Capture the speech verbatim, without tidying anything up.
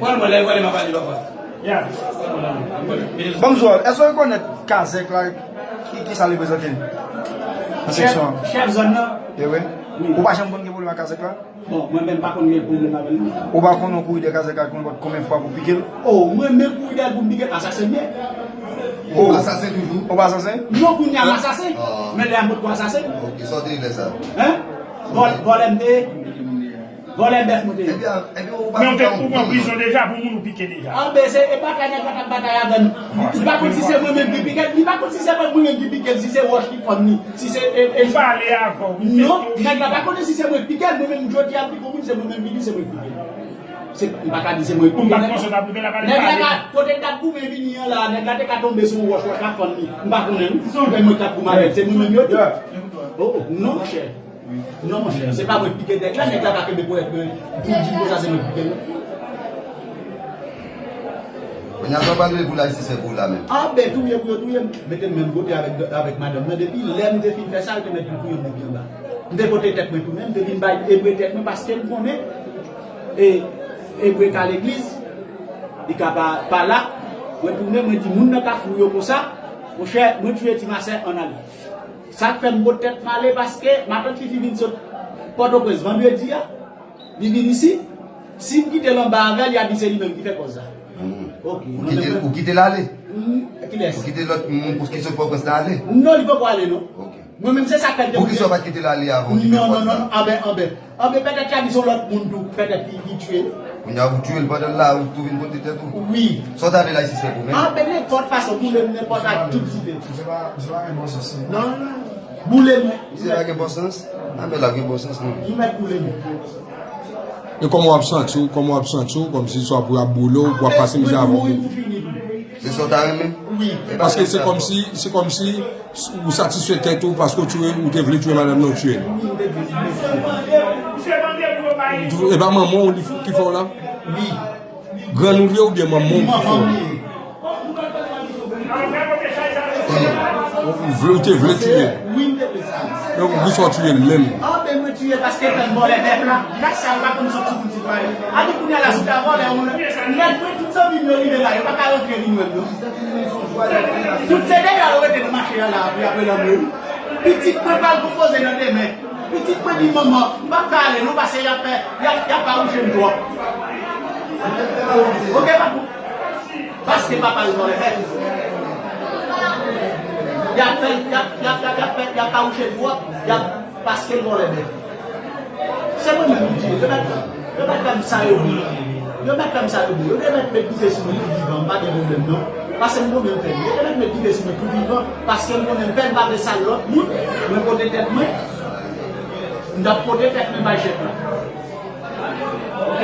Pran mwen lè, pran mwen, pale lòt fwa. Ban m di w, èske w rekonèt Kazèk la, ki, ki sa l reprezante? Nan seksyon an. Chèf zòn nan. E wi. Wi. Ou pa janm konn gen pwoblèm ak kazèk la? Bon, mwen menm pa konn gen pwoblèm avè l, non. Ou pa konn yon kouri dèyè kazèk la konn konbyen fwa pou pike l? O, mwen menm kouri dèyè l pou m pike l, asasen m ye. O. Asasen toujou? Ou pa asasen? Non, kounye a m asasen. Ah. Men lè a m potko asasen. Ok, sa w te lè sa? Hein? Vòl-, vòlè m te ye. Vòlè bèf mwen te ye. Ebyen, ebyen, ou pa... Men ou te, ou pran prizon deja pou moun ou pike deja. Anben, se, e pa ka nèg la t ap batay avè m. Li pa konn si se mwen menm ki pike l, li pa konn si se mwen menm ki pike l, si se wòch ki fann li, si se, e, e... Ou pale avè w, li... Non, nèg la pa konnen si se mwen ki pike l, mwen menm jodi a m pike yon moun, se mwen menm ki di se mwen ki pike l. Se, m pa ka di se mwen ki pike l. Nèg la ka, kote l t ap goumen vini an la, nèg la te ka tonbe sou yon wòch, wòch la fann li. M pa konnen, non. Se mwen k t ap goumen avè l, se mwen menm yo di. O, non, monchè. Non, monchè, se pa mwen ki pike nèg la, nèg la pa kenbe ponyèt mwen pou di m konsa se mwen ki pike l. Kounye a, sa w pral rele pou lajistis fè pou ou la menm? Anben, touye pou yo touye m. Mete m menm kote avèk, avèk madanm nan. Depi lè m te fin fè sa, yo te mèt vin touye m depi anba. M te pote tèt mwen tounen, m te vin bay Ebre tèt mwen paske m konnen, e, Ebre ka legliz, li ka pa, pa la. Mwen tounen, mwen di moun nan Kafou yo konsa, monchè, mwen touye Ti Masè, ann ale. Sa k fè m pot tèt m ale, paske matant Fifi vin sot Pòtoprens vandredi a, li vin isi. Si m kite l anba avè l, y a di se li menm ki fè kòz la. Hmm. Ok. Ou kite, ou kite l ale? Hmm, kilès? Ou kite lòt moun pou ki sot Pòtoprens la ale? Non, li poko ale, non. Ok. Mwen menm, se sa k fè l te... Poukisa w pa t kite l ale avan w kite pòt la? Non, non, non, anben, anben. Anben, petèt y a di se yon lòt moun tou, petèt ki, ki tiye l. Kounye a, ou tiye l pandan l la, ou tou vin pote tèt ou? Wi. Sa w ta vle lajistis fè pou mwen? Anben, nenpòt fason, boule m nenpòt ak tout dife. Misye pa, misye pa gen bon sans, non. Non, non. Boule m. Misye pa gen bon sans? Anben, l ap gen bon sans, non. Li mèt boule m. E kòman w ap santi w, kòman w ap santi w, kòmsi swa pou y ap boule w, pou w ap pase mizè avè w? Se sa w ta renmen? Wi. Paske se kòmsi, se kòmsi ou satisfè tèt ou paske w tiye, ou te vle tiye madanm nan, ou tiye l. Wi, m te vle, m te vle. E pa manman w li f-, ki fè w la? Wi. Grann ou li ye oubyen manman w ki fè w? Manman m li ye. Ou vle, ou te vle tiye l? Wi, m te vle sa. Donk, poukisa w tiye l menm? Anben, mwen tiye paske fè m vòlè bèf la. Gad sa, m pa konn sòti pou di pale. Api kounye a la, si w ta vòlè, ou lè, lè mwen, tout zanmi m yo rive la, yo pa ka rantre vin wè m, non. Tout se deja yo rete nan mache a la, api apre lanmè, wi. Pitit mwen pral konpoze nan demen. Pitit mwen di, "Manman, m p ap ka ale non, paske y ap fè, y ap, y ap fawouche m twòp." Ok, papou? Paske papa l vòlè bèf. Y ap fè, y ap, y ap, y ap, y ap fè, y ap fawouche l twòp, y ap, paske l vòlè bèf. Se mwen menm ki di, yo mèt, yo mèt fè m sa yo vle. Yo mèt fè m sa yo vle. Yo te mèt met dife sou mwen tou vivan, m pa gen pwoblèm non. Paske m konnen m fè l. Yo te mèt met dife sou mwen tou vivan, paske m konnen m fè l, m pa vle sal lòt moun. Mwen pote tèt mwen. M t ap pote tèt mwen bay chèf la. Ok?